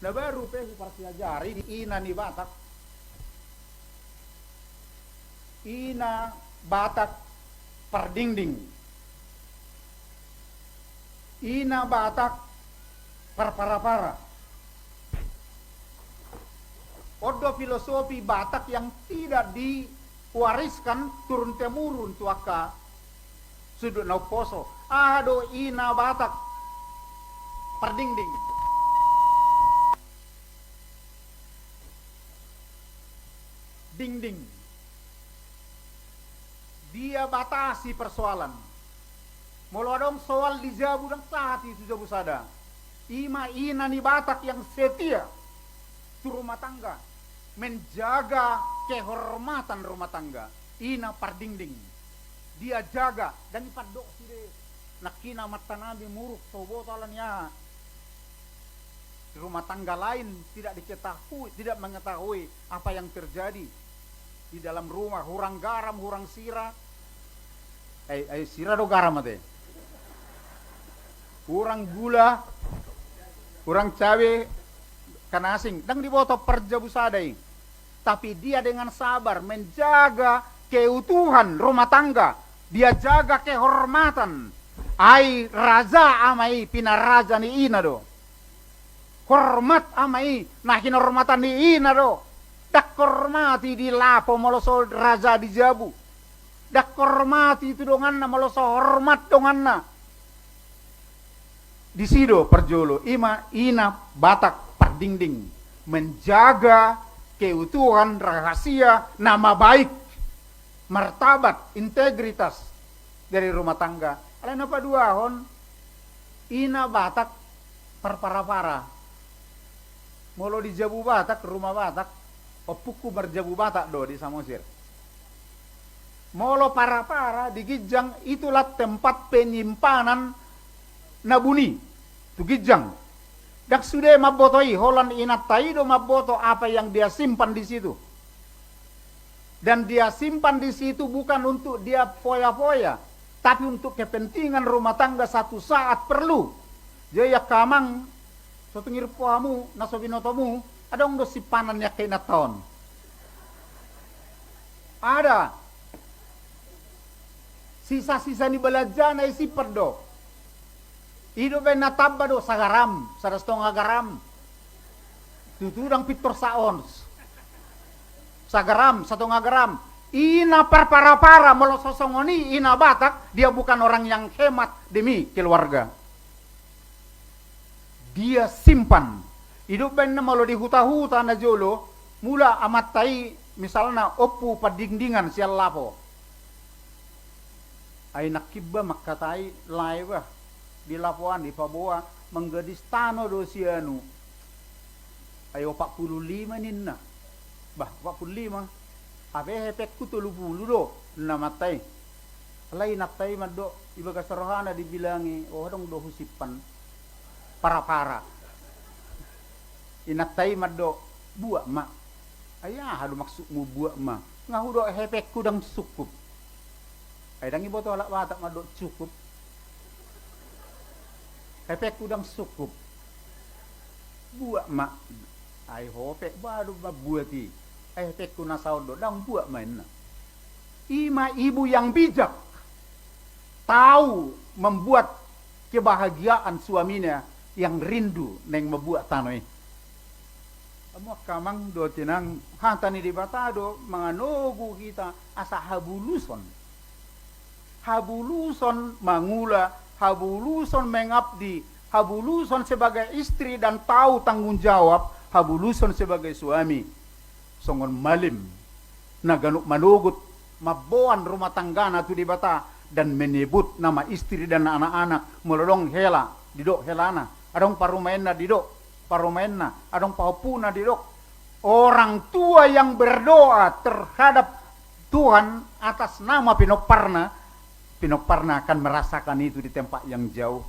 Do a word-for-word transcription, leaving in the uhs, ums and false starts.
Na baru pe huparsiajari di ina ni Batak, ina Batak pardingding, ina Batak parparapara. On do filosofi Batak yang tidak diwariskan turun temurun tu angka sundut na umposo. Aha do ina Batak pardingding? Dingding. Dia batasi persoalan. Molo adong soal di jabu, ndang sahat i tu jabu sada. I ma ina ni Batak yang setia tu rumah tangga, menjaga kehormatan rumah tangga. Ina pardingding. Dia jaga, ndang dipandok sude. Nangkin amantanami muruk, so huboto ala ni aha. Rumah tangga lain tidak diketahui, tidak mengetahui apa yang terjadi di dalam rumah. Hurang garam, hurang sira. Eh, eh, sira do garam ate. Hurang gula, hurang cabe, ikan asing. Ndang diboto parjabu sada i. Tapi dia dengan sabar menjaga keutuhan rumah tangga. Dia jaga kehormatan. Ai raja ama i, pinaraja ni ina do. Hormat ama i, na hinormatan ni ina do. Ndang hormati di lapo molo so raja di jabu. Ndang hormati tu donganna molo so hormat donganna. Disi do parjolo, i ma ina Batak pardingding, menjaga keutuhan rahasia nama baik, martabat, integritas dari rumah tangga. Alai na paduahon, ina Batak parparapara. Molo di jabu Batak, rumah Batak, ompungku marjabu Batak do di Samosir. Molo parapara di ginjang, itulah tempat penyimpanan na buni tu ginjang. Ndang sude mamboto i, holan inanta i do mamboto apa yang dia simpan di situ. Dan dia simpan di situ bukan untuk dia foya-foya, tapi untuk kepentingan rumah tangga satu saat perlu. Jadi angka amang, so tung irip ho hamu, na so binotomu, adong do simpanan ni angka inanta on. Ada. Sisa-sisa ni balanjana i simpan do. I do baen na tamba do, sagaram, sada satonga garam. Tutu ndang pintor sa ons. Sagaram, satonga garam. Ina parpara-para, molo so songon i ina Batak, dia bukan orang yang hemat demi keluarga. Dia simpan. I do baen na molo di huta-huta na jolo, mula amanta i misalna ompu pandingdingan sian lapo. Ai nangkin ba mangkatai lae ba, di lapoan dipaboa, manggadis tano do si anu. Ai opat pulu lima ninna. Bah, opat pulu lima. Hape hepengku tolu pulu do, ninna amanta i. Alai inanta i mandok, di bagas rohana dibilangi, oh, adong do husimpan para-para. Inanta i mandok, buat ma. Ai aha do maksudmu buat ma? Nga hudok hepengku ndang sungkup. Ai ndang diboto halak Batak mandok cukup. Hepengku ndang sungkup. Buat ma. Ai ho pe, ba do mambuat i. Ai hepengku na saon do, ndang buat ma inna. I ma ibu yang bijak. Tahu membuat kebahagiaan suaminya yang rindu naeng mambuat tano i. Hamu angka amang dohot inang, hata ni Debata do manganogu hita asa habuluson. Habuluson mangula, habuluson mengabdi, habuluson sebagai istri dan tahu tanggung jawab, habuluson sebagai suami. Songon malim na ganup manogot, mamboan rumah tanggana tu Debata, dan menyebut nama istri dan anak-anak, molo adong hela, didok helana, adong parumaenna, didok parumaenna, adong pahompuna, didok. Orang tua yang berdoa terhadap Tuhan atas nama pinomparna, pinomparna akan merasakan itu di tempat yang jauh.